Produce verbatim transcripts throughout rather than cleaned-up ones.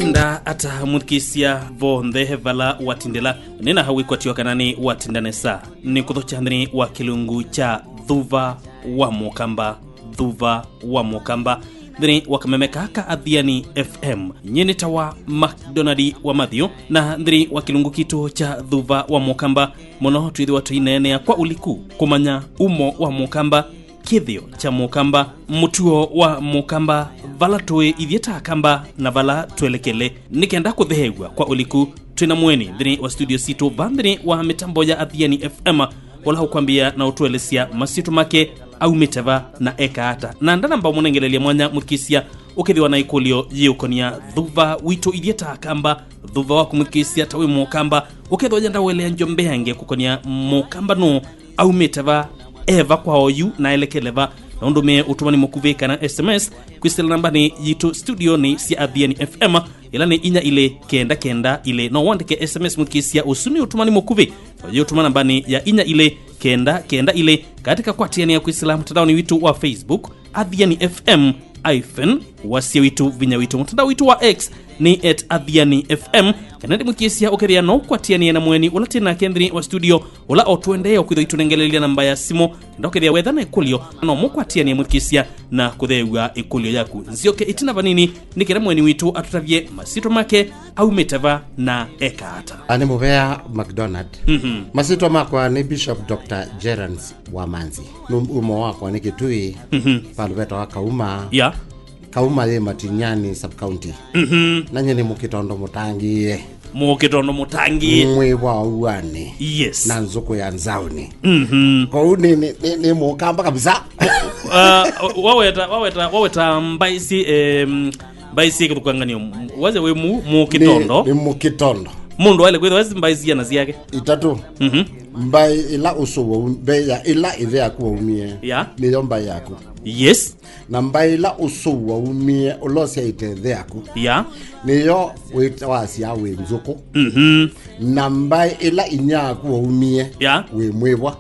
Nda ata mũthikĩĩsya vonthe vala watindĩla, nĩ na hau ĩkwatyo kana nĩ watinda nesa. Nĩ kũthokya nthĩnĩ wa kĩlungu kya Thuva wa Mũkamba, Thuva wa Mũkamba, nthĩnĩ wa kameme kaa ka Athiani F M. Nyie nĩtawa McDonald wa Matthew, na nthĩnĩ wa kĩlungu kitũ kya Thuva wa Mũkamba, mũno twĩthĩwa tũineenea kwa ũliku kũmanya umo wa Mũkamba, kĩthĩo kya Mũkamba, mũtuo wa Mũkamba, vala tũĩ ithyĩ ta Akamba na vala twelekele. Nĩ kenda kũtheew'a kwa ũliku, twĩ na mũeni nthĩnĩ wa studio sitũ va nthĩnĩ wa mĩtambo ya Athiani F M, ũla ũkwambĩĩa na ũtũelesya masyĩtwa make, aumĩte va na eka ata. Na ndanamba ũmũnengelelya mwanya mũthikĩĩsya ũkethĩwa na ĩkũlyo yĩũkonia Thuva witũ ithyĩ ta Akamba, Thuva wa kũmũthikĩĩsya ta wĩ Mũkamba, ũkethĩwa yenda ũeleanjo mbeange kũkonia Mũkamba nũũ, aumĩte va, e va kwa oyu na elekele va, na ũndũmĩe ũtũmani mũkuvĩ kana S M S kwĩsĩla nambanĩ yitũ studionĩ sya Athiani F M, ĩla nĩ inya ilĩ kenda kenda ilĩ. No wandĩke S M S mũthikĩĩsya, ũsu nĩ ũtũmani mũkuvĩ. Ũyĩũtũma nambanĩ ya inya ilĩ kenda kenda ilĩ, katika kwatĩanĩa kwĩsĩla mũtandaonĩ witũ wa Facebook, Athiani F M hyphen wasya witũ vinya witũ. Mũtandao witũ wa X nĩ at Athiani F M. Kana ndĩmũthikĩĩsya ũkethĩa no ũkwatĩanĩe na mũeni ũla twĩ nake nthĩnĩ wa studio, ũla o tũendee o kwĩthwa itũnengelelya namba ya simũ, na ũkethĩa wetha na ĩkũlyo, no mũkwatĩanĩe mũthikĩĩsya na kũtheew'a ĩkũlyo yaku. Nzyoke ĩtina vanini nĩ kenda mũeni witũ atũtavye masyĩtwa make, aumĩte va na eka ata. Nĩ mũvea McDonald. Mhm. Masyĩtwa makwa nĩ Bishop Doctor Gerans Wamanzi. Nũ-, umo wakwa nĩ Kĩtui, mhm, vandũ vetawa Kauma. Ya. Kauma yĩ Matinyani sub county. Mhm. Na nyie nĩ Mũkĩtondo mũtangĩĩe. Mũkĩtondo mũtangĩĩe. Mwĩvwa wa uanĩ. Yes. Na nzũkũ ya nzaũnĩ. Mhm. Kwoou nĩ, nĩ, nĩ, nĩ Mũkamba kabisa. Ah, waweta, waweta, waweta mbaĩ syĩ, em, mbaĩ syĩ kĩthũkanganio. Waze wĩ mu-, Mũkĩtondo. Nĩ, nĩ Mũkĩtondo. Mũndũ waĩle kwĩthĩwa esi mbaĩ syana syake. Itatũ. Mhm. Mbaĩ ĩla ũsũu waum-, mbaĩ ya ĩla ĩthe yaku waumie. Ya. Nĩyo mbaĩ yaku. Yes. Na mbaĩ ĩla ũsũu waumie, ũla ũsyaĩte ĩthe yaku. Ya. Nĩyo wĩta-, wasyaa wĩ nzũkũ. Mhm. Na mbaĩ ĩla inyia yaku waumie, ya, wĩ mwĩvwa.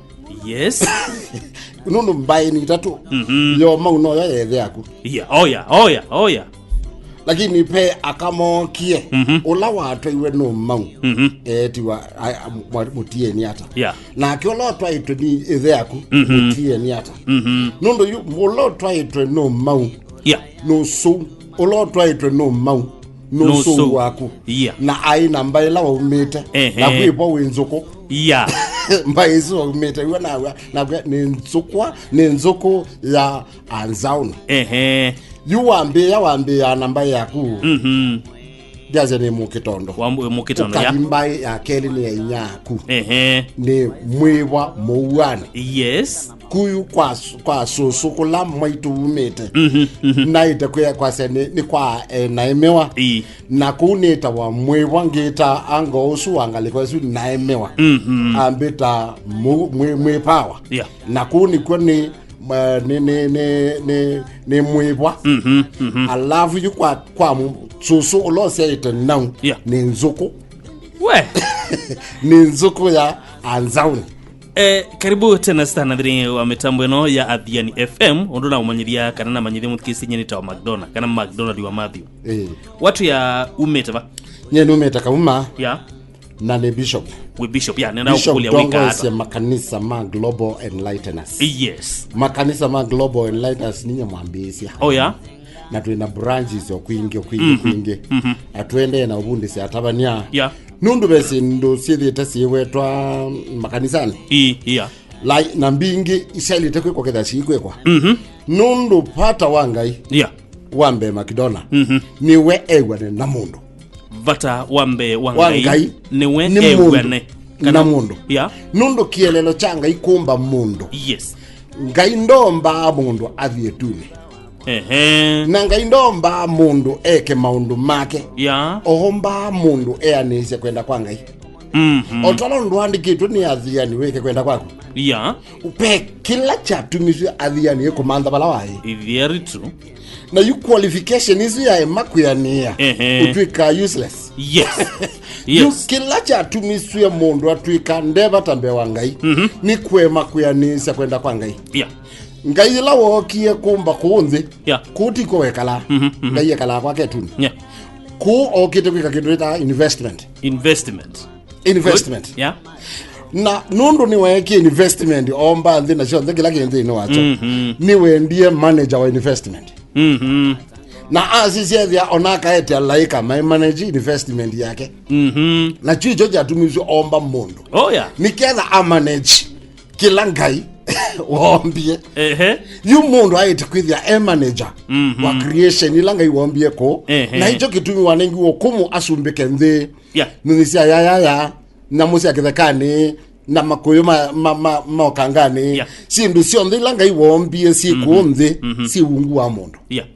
Yes. Nũndũ mbaĩ nĩ itatũ. Mhm. Yo mau noyo ya ĩthe yaku. Yeah, oya, oya, oya. Lakini ve aka mookie, mhm, ũla watwaiwe nũ mau, mhm, eetiwa, a, a, mwa-, mũtieni ata. Yeah. Nake ũla ũtwaĩtwe nĩ ĩthe yaku, mhm, mũtieni ata. Mhm. Nũndũ yu, ũla ũtwaĩtwe nũ mau, yeah, nũsũu. Ũla ũtwaĩtwe nũ mau, nũsũu, nũsũu waku. Yeah. Na aĩ na mbaĩ ĩla waumĩte. Ehe. Na kwĩvo wĩ nzũkũ. Yeah. Mbaĩ isu waumĩte, w'o naw'a, naw'a, nĩ nzũkwa, nĩ nzũkũ ya Anzauni. Ehe. Yu wambĩĩa, wambĩĩaa na mbaĩ yaku. Mhm. Ndyasya nĩ Mũkĩtondo. Wa Mũ-, Mũkĩtondo, ya. Ũkathi mbaĩ ya kelĩ nĩ ya inyia yaku. Ehe. Nĩ mwĩvwa mũuanĩ. Yes. Kuyu kwa s-, kwa sũsũ kũla mwaitũ umĩte. Mhm, mhm. Naĩte kwĩa kwasya nĩ, nĩ kwa, eh, Naemewa. Ii. Na kũu nĩtawa mwĩvwa ngĩta ango ũsu wa ngalĩko ĩsu Naemewa. Mhm. Ambĩta mũ-, mwĩ-, mwĩpawa. Yeah. Na kũu nĩkw'o nĩ, ma-, nĩ, nĩ, nĩ, nĩ, nĩ mwĩvwa. Mhm, mhm. Alafu yu kwa, kwa mũ-, sũsũ ũla ũsyaĩte nau, yeah, nĩ nzũkũ. We! Nĩ nzũkũ ya Anzauni. Eh, karibu tena sana nthĩnĩ wa mĩtambo ĩno ya Athiani F M, ũndũ na ũmanyĩthia kana namanyĩthia mũthikĩĩsya nyie nĩtawa McDonald, kana McDonald wa Matthew. Eh. Watu ya umĩte va? Nyie numĩte Kauma. Ya. Na nĩ Bishop. Wĩ Bishop, ya, nenda Bishop kũkũlya wĩka ata? Tongoesya makanisa ma Global Enlighteners. Yes. Makanisa ma Global Enlighteners ninyie mwambĩĩsya. Oh, ya? Na twĩ na branches o kwingĩ, o kwingĩ, mhm, kwingĩ. Mhm. Na tũendee na ũvundĩsya atavany'a. Yeah. Nũndũ ve syĩndũ syĩthĩĩte syĩwetwa makanisanĩ. Ii, yeah. Lai, na mbingĩ isyaĩlĩte kwĩkwa ketha siikwĩkwa. Mhm. Nũndũ vata wa Ngai, yeah, wa mbee Makidona, mhm, nĩwe ew'ane na mũndũ. Vata wa mbee wa Ngai, wa Ngai nĩwe nĩ mũndũ ew'ane na mũndũ. Yeah. Nũndũ kĩelelo kya Ngai kũmba mũndũ. Yes. Ngai ndombaa mũndũ athi ĩtunĩ. Ehe. Na Ngai ndombaa mũndũ eke maũndũ make. Ya. Oombaa mũndũ eanĩĩsye kwenda kwa Ngai. Mhm. O tala ũndũ andĩkĩtwe nĩ Athiani wĩke kwenda kwaku. Ya. Ve kĩla kyatumisw'e Athiani ĩkũmantha vala waĩ. Very true. Na yu qualification isu yaema kwĩanĩa, ehe, ũtw'ĩkaa useless. Yes. Yu, yes, kĩla kyatumisw'e mũndũ atw'ĩka ndeva ta mbee wa Ngai, mhm, nĩ kũema kwĩanĩĩsya kwenda kwa Ngai. Yeah. Ngai ĩla wookie kũmba kũũ nthĩ, yeah, kũu ti kw'o wekalaa. Mhm, mhm. Ngai ekalaa kwake ĩtunĩ. Yeah. Kũu okĩte kwĩka kĩndũ ĩtaa investment. Investment. Investment. Yeah. Na nũndũ nĩweekie investment, omba nthĩ na syonthe kĩla kĩ nthĩnĩ wakyo, mm-hmm, nĩwendie manager wa investment. Mm-hmm. Na asisya ethĩa ona akaete alaĩka mai manage investment yake. Mm-hmm. Na kyu ikyo kyatumisye omba mũndũ. Oh, yeah. Nĩketha amanage kĩla Ngai wombie. Ehe. Yu mũndũ aĩte kwĩthĩa e manager, mm-hmm, wa creation ĩla Ngai wombie kũũ. Ehe. Na ikyo kĩtumi wanengiwe ũkũmũ asumbĩke nthĩ. Yeah. Nyũnyi sya yayaya, nyamũ sya kĩthekanĩ, na makũyũ ma, ma, ma, ma ũkanganĩ. Yeah. Syĩndũ syonthe ila Ngai woombie syĩ kũũ nthĩ, mm-hmm, syĩ ungu wa mũndũ. Yeah.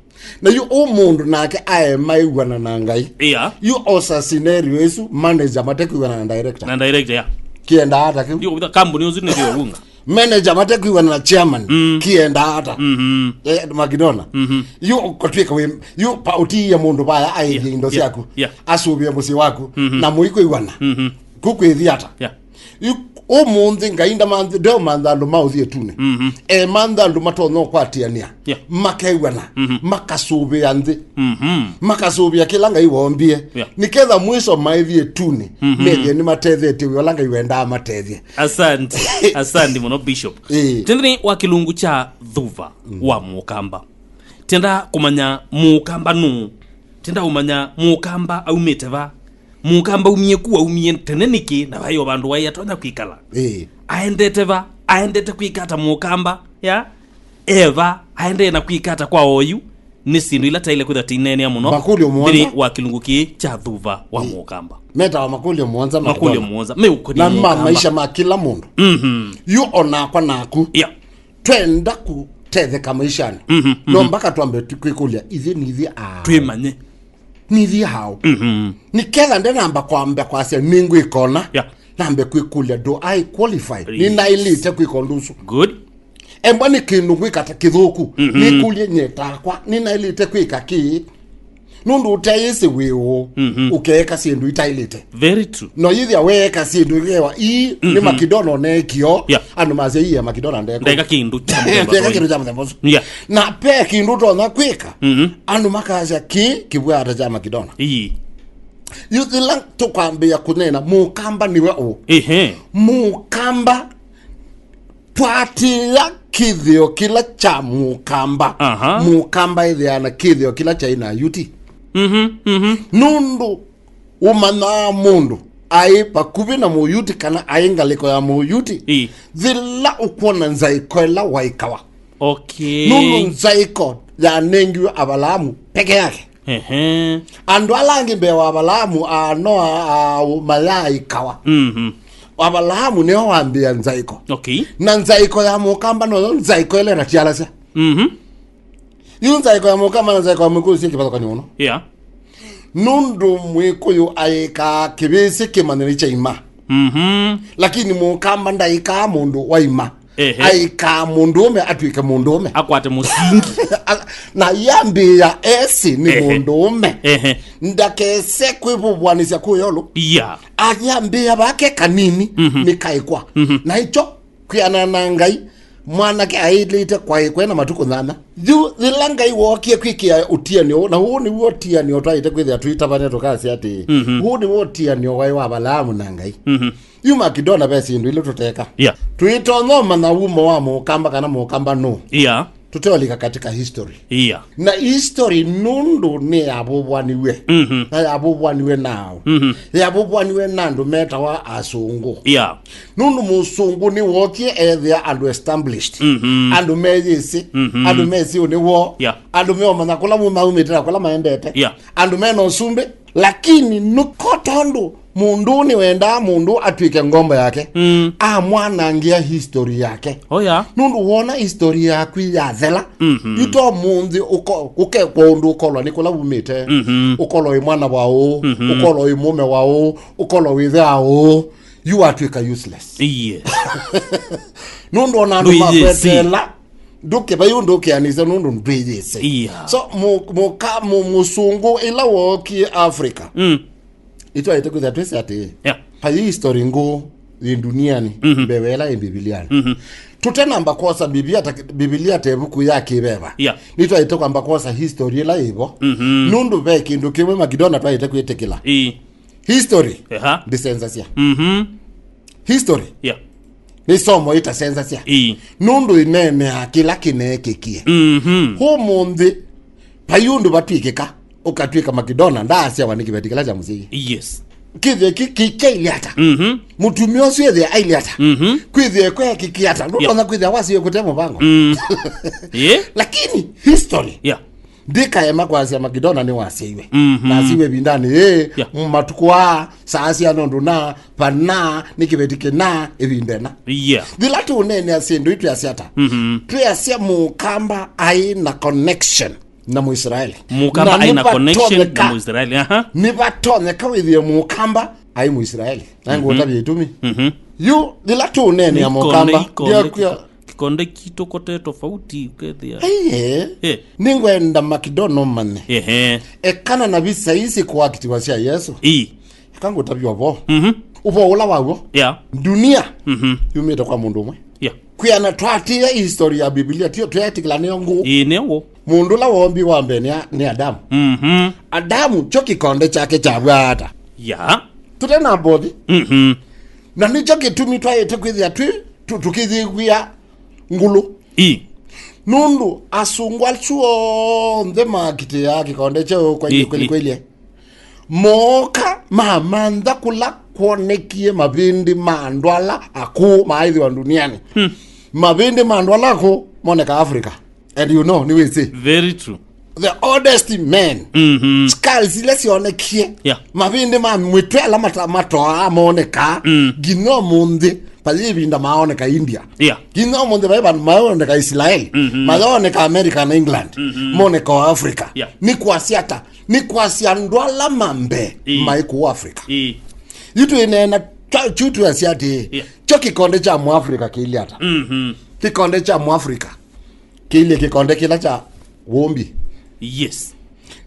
Na yu ũ mũndũ nake aema ĩw'ana na Ngai. Yeah. Yu osa scenario ĩsu, manager mate kwĩw'ana na director. Na director, yeah. Kĩendaa ata kĩu? Yu kambuni ũsu nĩ kĩo wunga. Manager mate kwĩw'ana na chairman, mm, kĩendaa ata? Mm-hmm. Eh, Makidona. Mm-hmm. Yu ũkatwĩka wĩ, yu pa ũtiie mũndũ vaya aĩthye, yeah, indo, yeah, syaku. Yeah. Asũvĩe mũsyĩ waku. Mm-hmm. Na mũikwĩw'ana. Mm-hmm. Kũkwĩthi ata? Yeah. Yu-, ũmũnthĩ Ngai ndamanthi-, ndeũmantha andũ ma ũthiĩtunĩ. Mhm. Emantha andũ matonya ũkwatĩanĩa. Yeah. Makew'ana. Mhm. Makasũvĩa nthĩ. Mhm. Makasũvĩa kĩla Ngai wombie. Yeah. Nĩketha mwiso maĩthiĩtunĩ, mhm, methĩe nĩmatethetye wĩa ũla Ngai wendaa matethye. Asante. Asante mũno, Bishop. Ĩĩ. Tĩnthĩnĩ wa kĩlungu kya thuva, mm, wa mũkamba. Tenda kũmanya mũkamba nũ. Tenda kũmanya mũkamba aumĩte va. Mũkamba umie ku aumie tene nĩkĩ, na vai o vandũ waĩ atonya kwĩkala. Ĩĩ. Aendete va, aendete kwĩka ata mũkamba, ya? Eva, aendee na kwĩka ata kwa oyu? Nĩ syĩndũ ila taile kwĩthwa tĩineenea mũno. Makũlyo mũonza. Nthĩnĩ wa kĩlungu kĩĩ kya thuva wa, ĩĩ, mũkamba. Metawa makũlyo mũonza, makũlyo mũonza. Meũkũni na ma-, mũkamba. Maisha ma kĩla mũndũ. Mhm. Yu onakwa naku. Yeah. Twenda kũtetheka maishanĩ, mhm, no, mhm, mpaka twambe tu-, kwĩkũlya, ithyĩ nĩ ithyĩ aa? Twĩmanye. Nĩ ithyĩ aa? Mhm. Nĩketha ndenamba kwamba kwasya nĩngwĩka ũna, yeah, nambe kwĩkũlya, do I qualify? Yes. Nĩnaĩlĩte kwĩka ũndũ ũsu? Good. Embwa nĩ kĩndũ ngwĩka ta kĩthũku, mhm, nĩkũlye nye takwa, nĩnaĩlĩte kwĩka kĩĩ? Nũndũ ũteĩsĩ wĩ ũũ, mhm, ũkeeka syĩndũ itaĩlĩte. Very true. No yĩthĩa weeka syĩndũ ikewa ii, nĩ, mhm, Makidona ũneekio, yeah, andũ masya, "Ii, Makidona ndeka." Ndeka kĩndũ kya mũthemba ũsu. Ndeka kĩndũ kya mũthemba ũsu. Yeah. Na pe kĩndũ ũtonya kwĩka, mhm, andũ makasya, "Kĩ kĩvwata kya Makidona." Ii. Yu yĩla tũkwambĩĩa kũneena, mũkamba nĩwe ũũ? Ehe. Mũkamba Twatĩĩa kĩthĩo kĩla kya mũkamba. Aha. Mũkamba ĩthĩaa na kĩthĩo kĩla kyaĩ na ayuti. Mhm, mhm. Nũndũ ũmanyaa mũndũ aĩ vakuvĩ na mũyuti kana aĩ ngalĩko ya mũyuti, ĩ, yĩla ũkwona nzaĩko ĩla waĩkawa. Okay. Nũndũ nzaĩko yanengiwe Avalaamu peke yake. Ehe. Andũ ala angĩ mbee wa Avalaamu, a Noa, a, mayaaĩkawa. Mhm. Avalaamu nĩwe wambĩĩa nzaĩko. Okay. Na nzaĩko ya mũkamba noyo nzaĩko ĩla ĩnatyalasya. Mhm. Yu nzaĩko ya mũkamba na nzaĩko ya Mwĩkũyũ syĩ kĩvathũkany'o mũno. Yeah. Nũndũ Mwĩkũyũ aĩkaa kĩvĩsĩ kĩmanyĩre kyaima. Mhm. Lakini mũkamba ndaĩkaa mũndũ waima. Ehe. Aĩkaa mũndũũme atw'ĩke mũndũũme. Akwate mũsingi. A-, na yambĩĩa esĩ nĩ, ehe, mũndũũme. Ehe. Ndakese kwĩvũvũanĩsya kũya ĩũlũ. Yeah. Ayambĩĩa vake kanini, mhm, nĩkaĩkwa. Mhm. Na ĩkyo kwĩanana na Ngai, mwanake aĩlĩte kwaĩkwa ena matukũ nyanya. Yu yĩla Ngai wookie kwĩkĩa ũtianĩo, na ũũ nĩw'o ũtianĩo twaĩte kwĩthĩa tũitavany'a tũkasya atĩĩ, mhm, ũũ nĩw'o ũtianĩo waĩ wa Avalaamu na Ngai. Mhm. Yu Makidona ve syĩndũ ilĩ tũteka. Yeah. Tũitonya ũmanya wumo wa mũkamba kana mũkamba nũ. Yeah. Tũteolika katika history. Yeah. Na history nũndũ nĩ yavũvũaniw'e. Mhm. Na yavũvũaniw'e nao. Mhm. Yavũvũaniw'e na andũ metawa asũngũ. Yeah. Nũndũ mũsũngũ nĩwookie ethĩa andũ established. Mhm. Andũ meyĩsĩ. Mhm. Andũ mesĩ ũnĩ woo. Yeah. Andũ meũmanya kũla maumĩte na kũla maendete. Yeah. Andũ mena ũsumbĩ. Lakini nũko tondũ mũndũ nĩwendaa mũndũ atw'ĩke ngombo yake, mm, amwanangĩa history yake. Oh, yeah. Nũndũ wona history yaku yathela, mhm, yu to mũnthĩ ũko-, ũkekwa ũndũ ũkolwa nĩ kũla wumĩte, mhm, ũkolwa wĩ mwana wa ũũ, mhm, ũkolwa wĩ mũme wa ũũ, ũkolwa wĩ ĩthe wa ũũ, yu watw'ĩka useless. Iye. Nũndũ ona andũ ndwĩyĩsĩ. Makwetela, ndũkĩva yu ndũkĩanĩsya nũndũ ndwĩyĩsĩ. Iya. So, mũ-, mũka-, mũ-, mũsũngũ ĩla wookie Africa, mm, itwaĩte kwĩthĩa twĩsĩ atĩĩ, yeah, vai history ngũũ. yĩ nduniani, mhm, mbee wa ĩla yĩ Mbivilianĩ. Mhm. Tũtenamba kwosa Biblia ta, Biblia ta ĩvuku ya kĩveva. Yeah. Nĩtwaĩte kwamba kwosa history ĩla yĩvo. Mhm. Nũndũ ve kĩndũ kĩmwe Makidona twaĩte kwĩtĩkĩla. Ĩĩ. History, eha, ndĩsenzasya. Mhm. History, yeah, nĩ somo ĩtasenzasya. Ĩĩ. Nũndũ ĩneeneaa kĩla kĩneekĩkie. Mhm. Ũmũnthĩ, vai ũndũ vatw'ĩkĩka, ũkatw'ĩka Makidona ndaasyawa nĩ kĩveti kĩla kyamũsyaie. Yes. Kĩthĩe kĩ, kĩ, kyailye ata? Mhm. Mũtumĩa ũsu ethĩa ailye ata? Mhm. Kwĩthĩe kwekĩkie ata? Yeah. Ndũtonya kwĩthĩa wasyaie kũte mũvango. Mm. Yeah. Lakini history, yeah, ndĩkaema kwasya Makidona nĩwasyaiwe. Mhm. Nasyaiwe ĩvindanĩ yĩĩ, yeah, matukũ aa, saa sya nũndũ na, pana, nĩ kĩveti kĩna, ĩvinda ĩna. Yeah. Yĩla tũũneenea syĩndũ ii twĩasya ata? Mhm. Twĩasya Mũkamba aĩ na connection na Mũisraeli. Mũkamba aĩ na connection na Mũisraeli, aha. Nĩvatonyeka wĩthĩe Mũkamba aĩ Mũisraeli. Na, mhm, ngũtavya ĩtumi. Mhm. Yu, yĩla tũũneenea Mũkamba, ikonde, ndiakwĩa kĩkonde kitũ kote tofauti, ũkethĩa. Aiye. Eh. Nĩngwenda Makidona ũmanye. Ehe. Ekana na visa isi kũakitiwa sya Yesũ. Ii. Eka ngũtavye ũvoo. Mhm. Ũvoo ũla waw'o. Yeah. Ndunia. Mhm. Yumĩte kwa mũndũ ũmwe. Yeah. Kwĩana twatĩĩa history ya Biblia, tio twetĩkĩla nĩyo ngũ. Ii, nĩyo ngũ. Mũndũ ũla woombi wa mbee nĩ A-, nĩ Adamu. Mhm. Adamu, kyo kĩkonde kyake kyavwaa ata? Yeah. Tũte na mbothi. Mhm. Na nĩkyo kĩtumi twaĩte kwĩthĩa twĩ, tũ-, tũkĩyĩw'ĩa ngũlũ. Ii. Nũndũ asũngũ asu onthe makitĩaa kĩkonde kyeũ kwa, ii, kweli, ii, kweli. Mooka mamantha kũla kwonekie mavĩndĩ ma andũ ala akũũ maaĩthĩwa ndunianĩ. Hmm. Mavĩndĩ ma andũ ala akũũ moneka Africa. And you know, nĩwĩsĩ. Very true. The oldest men. Mhm. Skulls ila sionekie. Yeah. Mavĩndĩ ma mwĩtwe ala mata-, matoaa monekaa. Mm. Nginya ũmũnthĩ, vai ĩvinda maoneka India. Yeah. Nginya ũmũnthĩ vai vandũ maoneka Israel. Mhm. Maoneka America na England. Mhm. Moneka o Africa. Yeah. Nĩ kwasya ata? Nĩ kwasya andũ ala ma mbee, ii, maĩ kũu Africa. Ii. Yu twĩneena kyu twĩasya atĩĩ, yeah, kyo kĩkonde kya Mũafrika kĩilye ata? Mhm. Kĩkonde kya Mũafrika kĩilye kĩkonde kĩla kya wũmbi. Yes.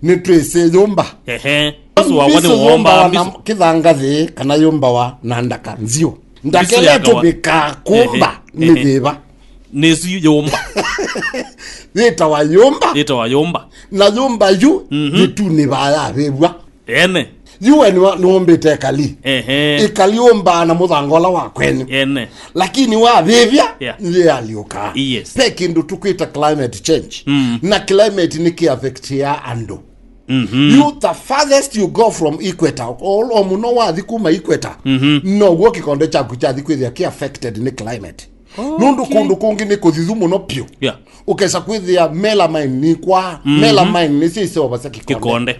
Nĩtwĩsĩ yũmba. Ehe. Ũsu wawa nĩ wũmba, wũmbawa na kĩthangathĩ kana yũmbawa na ndaka nziũ. Ndaka ĩla ĩtũmĩkaa kũmba, ehe, nĩ, ehe, yĩva? Nĩsu yũmba. Yĩtawa yũmba. Yĩtawa yũmba. Na yũmba yu, mhm, yĩtunĩ vayavĩvw'a. Ene. Yu we nĩwa-, nĩwũmbĩte ĩkali. Ehe. Ĩkali ũmbaa na mũthanga ũla wa kwenyu. Ene. Lakini wavĩvya, yeah, nĩyĩalyũkaa. Yes. Ve kĩndũ tũkwĩta climate change. Mm. Na climate nĩ kĩ affectia andũ. Mhm. You, the farthest you go from equator, o, o mũno wathi kuma equator, mhm, now'o kĩkonde kyaku kyathi kwĩthĩa kĩ affected nĩ climate. Okay. Nũndũ kũndũ kũngĩ nĩ kũthithu mũno pyũ. Yeah. Ũkesa kwĩthĩa melamine nĩkwaa, mhm, melamine nĩsyo iseũvasya kĩkonde. Kĩkonde.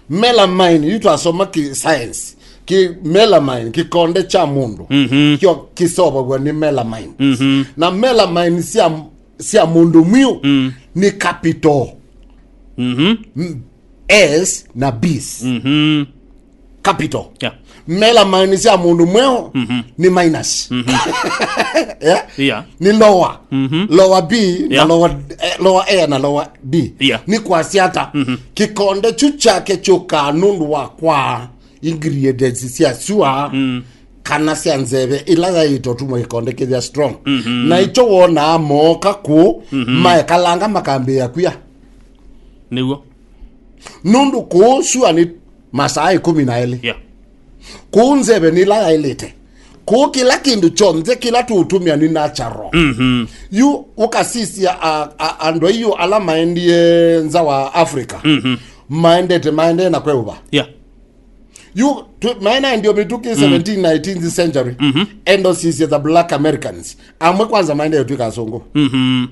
Melamine, yu twasoma ki science, ki melamine, kĩkonde kya mũndũ, mhm, kyo kĩseũvaw'a nĩ melamine. Mhm. Na melamine sya, sya mũndũ mwiũ, mm, nĩ capital. Mhm. Mm, A's na B's. Mhm. Capital. Yeah. Melamine sya mũndũ mweũ, mhm, nĩ minus. Mhm. Yeah? Yeah. Nĩ lower. Mhm. Lower B na, yeah, lower, eh, lower A na lower B. Yeah. Nĩ kwasya ata? Mhm. Kĩkonde kyu kyake kyũkaa nũndũ wa kwa ingredients sya sua, mm, kana sya nzeve ila yaĩtwe tuma kĩkonde kĩthĩa strong. Mhm. Na ĩkyo wonaa mooka kũũ, mhm, maekalanga makambĩĩa kwia. Nĩw'o. Nũndũ kũũ sua nĩ masaa ĩkũmi na elĩ. Yeah. Kũũ nzeve nĩ ĩla yaĩlĩte. Kũũ kĩla kĩndũ kyonthe kĩla tũũtũmĩa nĩ natural. Mhm. Yu ũkasisya a, a, andũ aiũ ala maendie nza wa Africa. Mhm. Maendete, maendee na kweũva. Yeah. Yu, tu-, maena ndio mĩtũkĩ, mm, seventeenth na eighteenth century. Mhm. Enda ũsisye the black Americans. Amwe kwanza maendee ũtw'ĩka asũngũ. Mhm.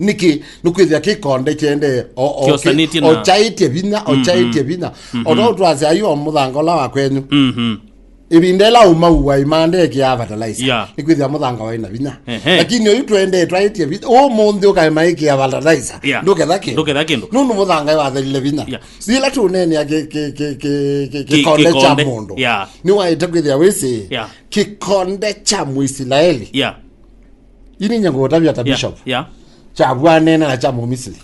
Nĩkĩ? Nĩkwĩthĩa kĩkonde kyendee o, o, kyosanĩtye o na kyaĩtye vinya, o, mhm, kyaĩtye vinya. Mhm. O ta ũtwasya ayu o mũthanga ũla wa kwenyu. Mhm. Ĩvinda ĩla ũmau waĩ maendee ĩkĩaa fertilizer. Yeah. Nĩkwĩthĩa mũthanga waĩ na vinya. Ehe. Lakini oyu twendee twaĩtye vinya. Ũmũnthĩ ũkaema ĩkĩa fertilizer. Yeah. Ndũketha kĩndũ. Ndũketha kĩndũ. Nũndũ mũthanga wathelile vinya. Yeah. Yĩla tũũneenea kĩ-, kĩ-, kĩ-, kĩ-, kĩ-, kĩ-, kĩkonde kya kĩkonde, mũndũ, yeah, nĩwaĩte kwĩthĩa wĩsĩ, yeah, kĩkonde kya Mũisilaeli. Yeah. Ini nye ngũtavya ta, yeah, bishop. Yeah. Kyavw'anene na kya Mũmisili.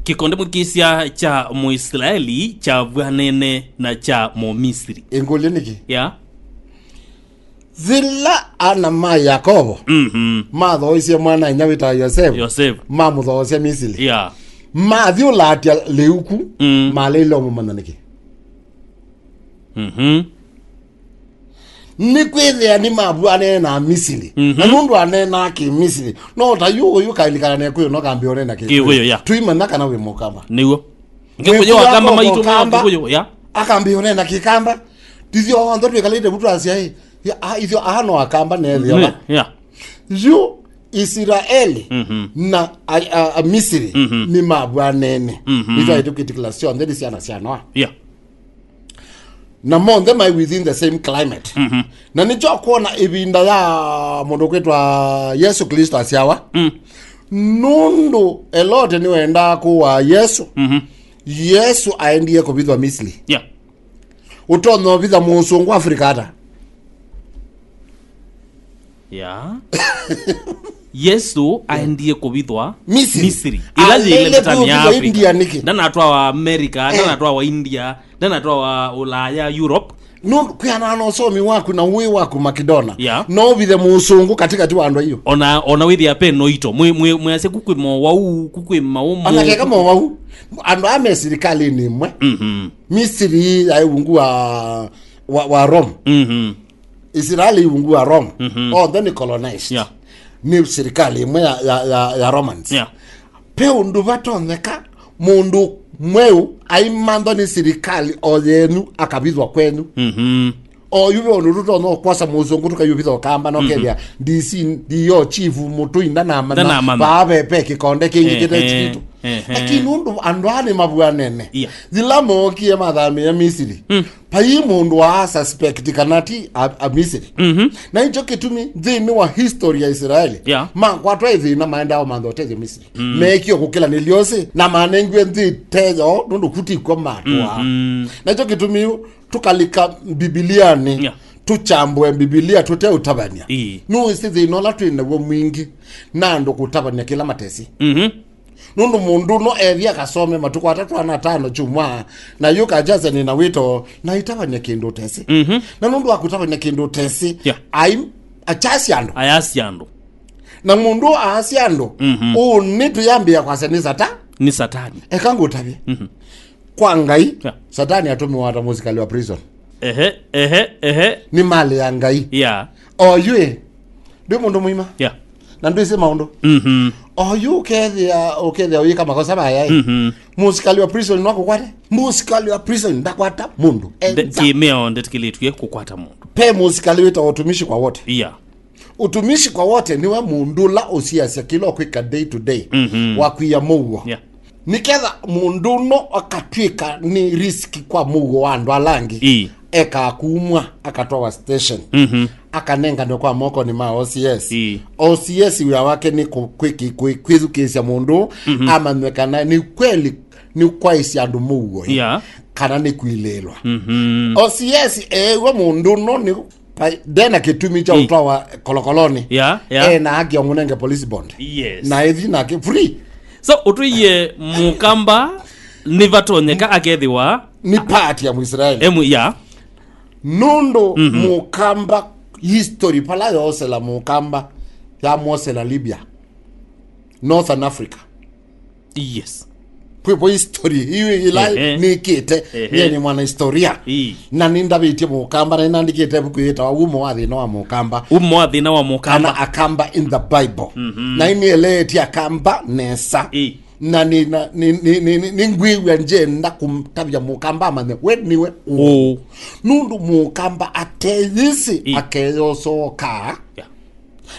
Kĩkonde mũthikĩĩsya kya Mũisilaeli kyavw'anene na kya Mũmisili. Ĩngũlye nĩkĩ? Yeah. Yĩla ana ma Yakovo Mhm. mathooisye mwana-a-inyia wĩtawa Yosevu, Yosevu. Mamũthoosya Misili. Yeah. Mathyũlaatya lĩu ku, Mm. maleile ũmũmanya nĩkĩ? Mhm. Nĩkwĩthĩa nĩmavw'anene na Misili. Mhm. Na nũndũ aneenaa Kĩmisili, no ta yu ũyũ kailikana na Kĩkũyũ no kambĩa ũneena Kĩkũyũ. Kĩkũyũ, yeah. Twĩmanya kana wĩ Mũkamba. Nĩw'o. Ngĩkũyũ Akamba Mũkamba. Mũkamba. Itũ Mũkamba. Kĩkũyũ, yeah. Akambĩa ũneena Kĩkamba. Ithyĩ onthe twĩkalĩte vu twasya, ĩ, ya, a, ithyĩ aa no Akamba neethĩawa. Mm, yeah. Yu Isiraeli Mhm. na a, a, a Misiri Mhm. nĩmavw'anene. Mhm. Nĩtwaĩtũkĩte kĩla syonthe nĩ syana sya Noa. Yeah. Na monthe mai within the same climate. Mhm. Na nĩkyo kwona ĩvinda ya mũndũ kwĩtwa Yesu Kristo asyawa. Mm. Nũndũ Elote nĩwendaa kũaa Yesu. Mhm. Yesu aendie kũvithwa Misiri. Yeah. Ũtonya ũvitha mũsũngũ Afrika ata? Yeah. Yesu aendie kũvithwa Misiri. Misiri. Ila yĩ Aleile mĩtani ya kũvithwa Afrika. India nĩkĩ? Ndanatwawa Amerika, ndanatwawa India, ndanatwawa Ulaya, Europe. No kwĩanana na ũsomi waku na ũĩ waku Makidona. Yeah. No ũvithe mũsũngũ katikati wa andũ aiũ. Ona, ona wĩthĩa pe noito. Mwe, mwe, mwĩasya kukwĩ mowau, kukwĩ maũmũ. Ona keka mowau. Andũ aa me sirikalĩnĩ ĩmwe. Mhm. Misiri yaĩ ungu wa, wa, wa Rome. Mhm. Israeli ungu wa Rome. Mhm. Onthe nĩ colonized. Yeah. Nĩ sirikali ĩmwe ya, ya, ya, ya Romans. Yeah. Pe ũndũ vatonyeka mũndũ mweũ aimanthwa nĩ sirikali o yenyu akavithwa kwenyu. Mhm. Oyu ve ũndũ tũtonya ũkwasa mũsũngũ tũkaiũvitha Ũkamba no kethĩa D C, D O, chief, mũtũi ndanamanya. Ndanamanya. Vaa ve, ve kĩkonde kĩngĩ Ehe, kĩte chitũ. Ehe. Lakini ũndũ andũ aa nĩ mavw'anene. Yeah. Yĩla mookie mathamĩe Misiri. Mm. Vai mũndũ wa suspect kana ti a, a Misiri. Mhm. Na icho kĩtumi nthĩnĩ wa history ya Israeli. Yeah. Makwatwa ĩ thĩna maendaa mantha ũtethyo Misiri. Mm. Meekie kũkĩlanĩlya ũsĩ na manengiwe nthĩ ĩte yoo nũndũ ku ti kw'o matũaa. Mhm. Na icho kĩtumi tũkalika Mbibilianĩ, Yeah. tũchambũe Mbibilia tũteũtavany'a. Ii. Nũĩsĩ thĩna ũla twĩ naw'o mwingĩ na andũ kũtavany'a kĩla matesĩ. Mhm. Nũndũ mũndũ no ethi akasome matukũ atatũ ana atano kyumwa, na yu kajase nĩ na wĩto na itavany'a kĩndũ ũtesĩ. Mhm. Na nũndũ wa kũtavany'a kĩndũ ũtesĩ, Yeah. ai, achasya andũ. Ayasya andũ. Na mũndũ aasya andũ, Mhm. ũũ nĩ tũyambĩa kwasya nĩ Sata-, Nĩ Satani. Eka ngũtavye. Mhm. Kwa Ngai, Yeah. Satani atũmĩwa ta mũsikali wa prison. Ehe, ehe, ehe. Nĩ malĩ ya Ngai. Yeah. Oyu ĩ, ndwĩ mũndũ mũima. Yeah. Na ndwĩsĩ maũndũ. Mhm. Oyu ũkethĩa, ũkethĩa ũyĩka makosa maya ĩ. Mhm. Mũsikali wa prison no akũkwate? Mũsikali wa prison ndakwata mũndũ. Nde-, Enza. Kĩmĩao ndetĩkĩlĩtw'e kũkwata mũndũ. Pe mũsikali wĩtawa ũtumishi kwa wote. Yeah. Utumishi kwa wote nĩwe mũndũ ũla ũsiasya kĩla ũkwĩka day to day Mhm. wa kwia mũuo. Yeah. Nĩketha mũndũ ũno akatw'ĩka nĩ risk kwa mũuo wa andũ ala angĩ, Ii. Eka akumwa, akatwawa station, Mhm. akanenganwe kwa mokonĩ ma O C S. Ii. O C S wĩa wake nĩ kũ-, kwĩki-, kwĩ-, kwĩthukĩĩsya mũndũ Mhm. amanywe kana nĩ kweli nĩ kwaisya andũ mũuo, Yeah. kana nĩ kwilĩĩlwa. Mhm. O C S eew'a mũndũ ũno nĩ Pa-, ndena kĩtumi kya Ĩ. ũtwawa kolokolonĩ. Yeah, yeah. Ena haki ya mũnenge police bond. Yes. Na ĩthi nake free. So, ũtwĩie Mũkamba nĩvatonyeka akethĩwa Nĩ part ya Mũisraeli. Emu, yeah. Nũndũ Mhm. Mũkamba, history pala yoosela Mũkamba, yamwosela Libya, Northern Africa. Yes. Kwĩvo history ĩyo ĩla Ehe. Nĩkĩte. Ehe. Nyie nĩ mwana historia. Ii. Na nĩndavĩtye Mũkamba, na nĩnandĩkĩte ĩvuku yĩtawa Wumo wa Thĩna wa Mũkamba. Wumo wa Thĩna wa Mũkamba. Kana Akamba in the Bible. Mhm. Na nĩeleetye Akamba nesa. Ii. Na nĩ, na, nĩ, nĩ, nĩ, nĩ, nĩngwĩw'a ngyenda kũtavya Mũkamba amanye we nĩwe ũ. Ũ. Nũndũ Mũkamba ateyĩsĩ Ii. Akeyosooka. Yeah.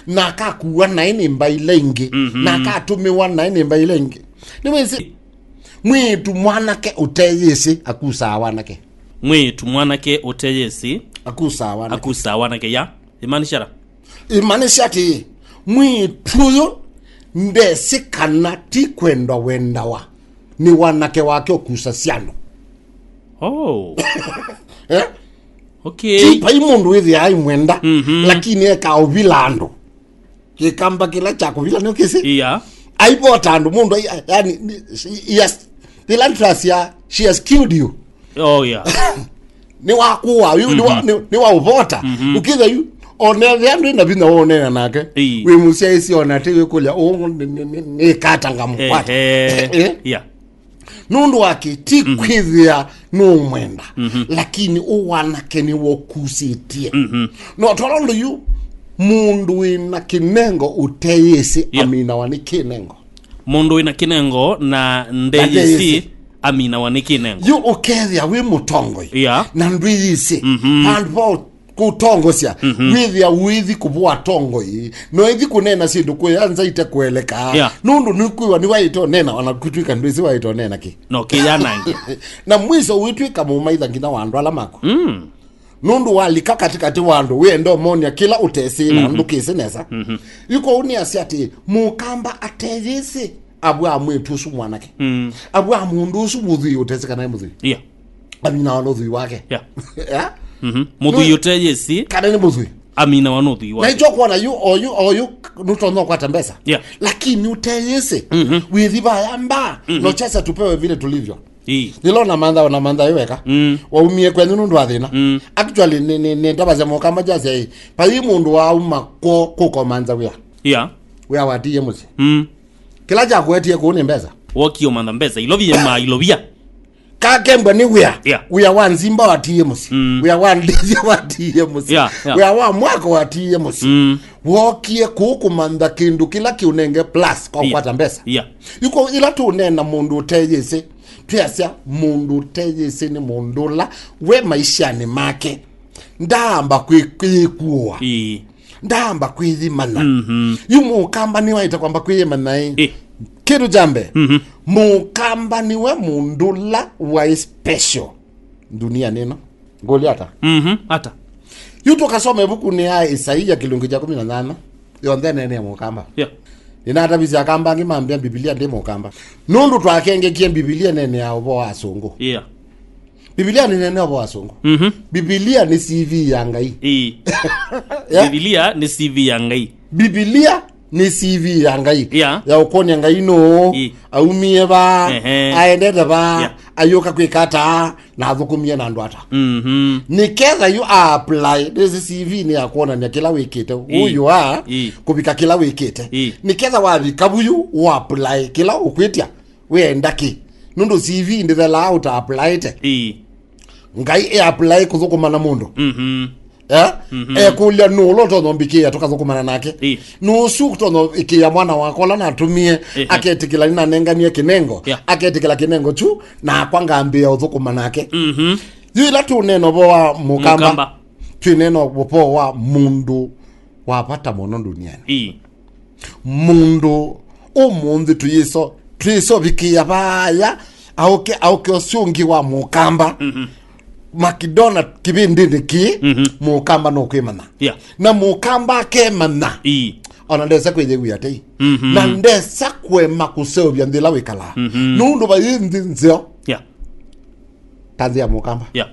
Na akakuwa naĩ nĩ mbaĩ ila ingĩ, Mhm. Na akatũmĩwa naĩ nĩ mbaĩ ila ingĩ. Nĩwĩsĩ, mwĩĩtu mwanake ũteyĩsĩ akusaa wanake. Mwĩĩtu mwanake ũteyĩsĩ akusaa wanake. Akusaa wanake, ya. Ĩmaanisha ata? Ĩmaanisha atĩĩ, mwĩĩtu ũyũ ndesĩ kana ti kwendwa wendawa nĩ wanake wake ũkusasya andũ. Oh. Eh? Okay. Ti vai mũndũ wĩthĩaa aimwenda, Mhm. Lakini eka ũvila andũ. Kĩkamba kĩla kya kũvila nĩ ũkĩsĩ? Iya. Aivota andũ mũndũ ai-, yani, ni-, she, he has, the land trust ya, she has killed you. Oh, yeah. Nĩ wakũa, yu, nĩ wa-, Mhm. nĩ, nĩ wa ũvota. Mhm. Ũkĩtha yu, Onethĩa ndwĩ na vinya wa ũneena nake. Ĩĩ. Wĩ mũsyaĩĩsya ona atĩ wĩkũlya, "Ũũ nĩ, nĩ, nĩ, nĩkata ngamũkwata." Ehe. Eh? Yeah. Nũndũ wake ti kwĩthĩa nũmwenda, lakini ũwanake nĩw'o ũkusĩtye. No tolondũ yu mũndũ wĩ na kĩnengo ũteyĩsĩ, yeah, aminawa nĩ kĩnengo. Mũndũ wĩ na kĩnengo na ndeyĩsĩ, ndeyĩsĩ, aminawa nĩ kĩnengo. Yu ũkethĩa wĩ mũtongoi, yeah, na ndwĩyĩsĩ. Vandũ va kũtongosya, wĩthĩa ũithi kũvũa tongoi, no ithi kũneena syĩndũ kwĩ ya nza ite kũeleka. Yeah. Nũndũ nĩkwĩwa nĩwaĩte ũneena, ona kũtw'ĩka ndwĩsĩ waĩte ũneena kĩ. No kĩyanange. Na mwiso wĩtw'ĩka mũmaitha nginya wa andũ ala maku. Nũndũ walika katĩkatĩ wa andũ, wĩenda ũmonia kĩla ũtesĩ na ndũkĩsĩ nesa. Yu kwoou nĩasya atĩ, mũkamba ateyĩsĩ, avwaa mwĩĩtu ũsu mwanake. Avwaa mũndũ ũsu mũthwii ũtesĩ kana e mũthwii. Yeah. Aminawa nĩ ũthwii wake. Yeah. Yeah? Mũthwii ũteyĩsĩ kana nĩ mũthwii. Aminawa nĩ ũthwii wake. Na icho kuona yu, oyu, oyu, nũtonya ũkwata mbesa. Yeah. Lakini ũteyĩsĩ, wĩthi vaya mbaa, no chesa tupewe vile tulivyo. Ĩĩ. Nĩlo na mantha, ona mantha ĩ weka. Waumie kwenyu nũndũ wa thĩna. Actually, nĩ, nĩ, nĩ ndavasya mũkamba jasya ĩ. Pai mũndũ wauma kwo kũkomanza wĩa. Yeah. Wĩa watiie mũsyĩ. Kĩla kyakũetie kũu nĩ mbesa. Wokie ũmantha mbesa. Ilovia ma ilovia. Kakembwa nĩ wĩa. Yeah. Wĩa wa nzimba watiie mũsyĩ. Wĩa wa ndĩthya watiie mũsyĩ. Yeah, yeah. Wĩa wa mwako watiie mũsyĩ. Wokie kũu kũmantha kĩndũ kĩla kĩũnenge plus kwa, yeah, kũkwata mbesa. Yeah. Iko ila tũneena mũndũ ũteyĩsĩ, twĩasya mũndũ ũteyĩsĩ nĩ mũndũ ũla we maishanĩ make ndaamba kwĩ-, kwĩkũa. Ĩĩ. Ndaamba kwĩyĩmanya. Yu mũkamba nĩwaĩte kwamba kwĩyĩmanya ĩ. Ĩ. Kĩndũ kya mbee, mũkamba nĩwe mũndũ ũla waĩ special dunia nĩno. Ngũlya ata? Mhm, ata? Yu tũkasoma ĩvukunĩ ya Isaia kĩlungu kya kũmi na nyanya, yonthe nene ya mũkamba. Yeah. Nĩnatavisye akamba angĩ mambĩa Mbivilia ndĩ mũkamba. Nũndũ twakengekie Mbivilia nene ya ũvoo wa asũngũ. Yeah. Mbivilia nĩ nene ũvoo wa asũngũ. Mhm. Mbivilia nĩ C V ya Ngai. Ĩĩ. Yeah. Mbivilia nĩ C V ya Ngai. Mbivilia nĩ C V ya Ngai. Yeah. Ya ũkonia Ngai nũũ, ĩĩ, aumie va, ehe, aendete va, yeah, ayũka kwĩka ata, na athũkũmie na andũ ata. Mhm. Nĩketha yu a apply, this C V nĩ ya kuonania kĩla wĩkĩte. Ĩĩ. Who you are, ĩĩ, kũvika kĩla wĩkĩte. Ĩĩ. Nĩketha wavika vuyu, u apply kĩla ũkwĩtya. Wĩenda kĩ? Nũndũ C V ndĩthelaa ũta applyĩte. Ĩĩ. Ngai e apply kũthũkũma na mũndũ. Mhm. Eh? Mhm. Ekũlya nũũ ũla ũtonya ũmbĩkĩĩa tũkathũkũmana nake? Ĩĩ. Nũũ ũsu ũtonya ĩkĩĩa mwana wakwa ũla natũmie, ehe, aketĩkĩla nĩnanenganie kĩnengo, yeah, aketĩkĩla kĩnengo kyu, nakwa ngambĩĩa ũthũkũma nake? Mhm. Yu ĩla tũneena ũvoo wa mũkamba, mũkamba, twĩneena ũvoo wa mũndũ wa vata mũno ndunianĩ. Ĩĩ. Mũndũ ũmũnthĩ twĩso, twĩsovikĩa vaya, aũke, aũke ũsu ũngĩ wa mũkamba. Mhm. Makidona kĩvĩndĩnĩ kĩĩ, mhm, mũkamba nũkwĩmanya. Yeah. Na mũkamba akemanya. Ĩĩ. Ona ndesa kwĩyĩw'a tei. Mhm. Na ndesa kũema kũseũvya nthĩ ĩla wĩkalaa. Mhm. Nũndũ vai nthĩ nzeo. Yeah. Ta nthĩ ya mũkamba. Yeah.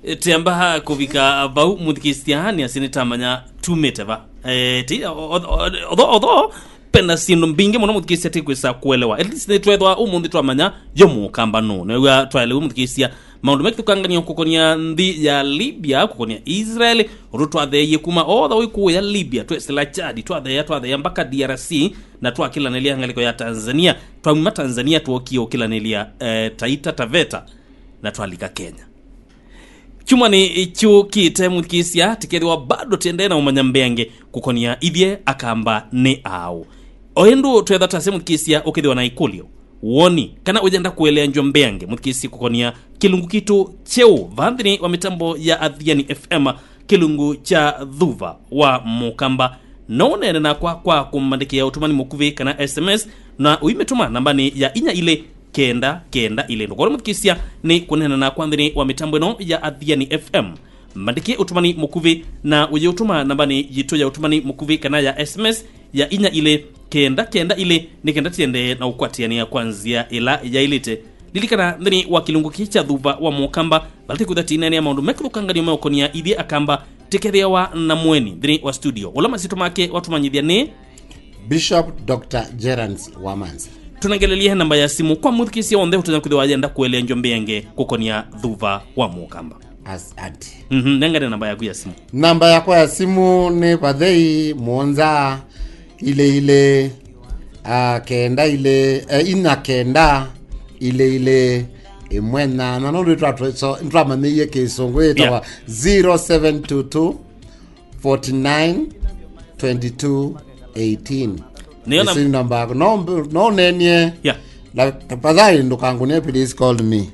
E, tĩamba ha kũvika vau, mũthikĩĩsya, nĩasĩ nĩtamanya tumĩte va. E, ti, o-, o-, o-, although, although, pena syĩndũ mbingĩ mũno mũthikĩĩsya tĩkwĩsa kũelewa. At least nĩtwethwa ũmũnthĩ twamanya yo mũkamba nũ. Nĩw'a twaelewa mũthikĩĩsya maũndũ mekĩthũkanganio kũkonia nthĩ ya Libya, kũkonia Israel, ũndũ twatheeie kuma otha ũikũũ ya Libya, twesĩla Chad, twatheea, twatheea mpaka D R C, na twakĩlanĩlya ngalĩko ya Tanzania. Twauma Tanzania, twokie ũkĩlanĩlya, eh, Taita Taveta, na twalika Kenya. Kyumwanĩ kyũkĩte, mũthikĩĩsya, tĩkethĩwa bado tĩendee na ũmanya mbeange kũkonia ithyĩ akamba nĩ aũ. O ĩndũ twetha twasya, mũthikĩĩsya, ũkethĩwa na ĩkũlyo, woni, kana ũyenda kũeleanjwa mbeange, mũthikĩĩsya, kũkonia kĩlungu kitũ kyeũ vaa nthĩnĩ wa mĩtambo ya Athiani F M, kĩlungu kya Thuva wa Mũkamba, no ũneene nakwa kwa kũmbandĩkĩa ũtũmani mũkuvĩ kana S M S, na ũimĩtũma nambanĩ ya inya ilĩ kenda kenda ilĩ. Ndũkole mũthikĩĩsya nĩ kũneena nakwa nthĩnĩ wa mĩtambo ĩno ya Athiani F M. Mbandĩkĩe ũtũmani mũkuvĩ na ũyĩũtũma nambanĩ yitũ ya ũtũmani mũkuvĩ kana ya S M S ya inya ilĩ kenda kenda ilĩ, nĩ kenda tĩendee na ũkwatĩanĩa kwa nzĩa ĩla yaĩlĩte. Lilikana, nthĩnĩ wa kĩlungu kĩĩ kya Thuva wa Mũkamba, vala tĩkwĩtha tĩineenea maũndũ mekũthũkanganio meũkonia ithyĩ akamba, tĩkethĩawa na mũeni nthĩnĩ wa studio, ũla masyĩtwa make watũmanyĩthya nĩ Bishop Doctor Gerance Wamanzi. Tũnengelelye namba ya simũ kwa mũthikĩĩsya w'onthe ũtonya kwĩthĩwa ayenda kũeleanjwa mbeange kũkonia Thuva wa Mũkamba. Asante. Mhm, nengane namba yaku ya simu. Namba yakwa ya simu nĩ vathei mũonza ilĩ ilĩ, ah, kenda ilĩ, eh, inya kenda ilĩ ilĩ ĩmwe nyanya. Nũndũ twamanyĩie kĩsũngũ yĩtawa Yeah. zero seven two two forty nine twenty two eighteen. Nĩyo nam- Ĩsu namba yaku. No mb- no ũnenie. Yeah. Na tafadhali ndũkangũnie, please call me.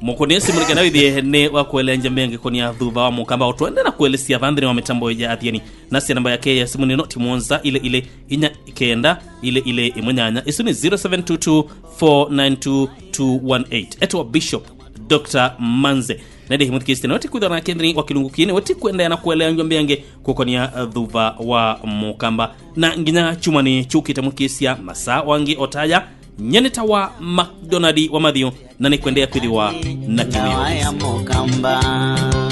Mũkũnĩe simũ nĩ kenda wĩthĩe nĩ wakũeleangya mbengĩ kũnia thuva wa mũkamba. Ũtwende na kũelesya vaa nthĩnĩ wa mĩtambo ya athiani. Nasya namba yake ya simũ nĩ noti mũonza ilĩ ilĩ inya kenda ilĩ ilĩ ĩmwe nyanya. Ĩsu nĩ zero seven two two four nine two two one eight. Etwa Bishop Doctor Manze. Nende himũthikĩsite nĩ wati kwĩthwa nake nthĩnĩ wa kĩlungu kĩĩ, nĩ wati kũendeea na kũeleangya mbengĩ kũkonia thuva wa mũkamba. Na nginya kyumwa nĩ kyũkĩte mũkĩsya masaa wangĩ otaya, nye nĩ ta wa McDonald wa Mathiũ, na nĩ kwendeea kwĩthĩwa na kĩwĩo.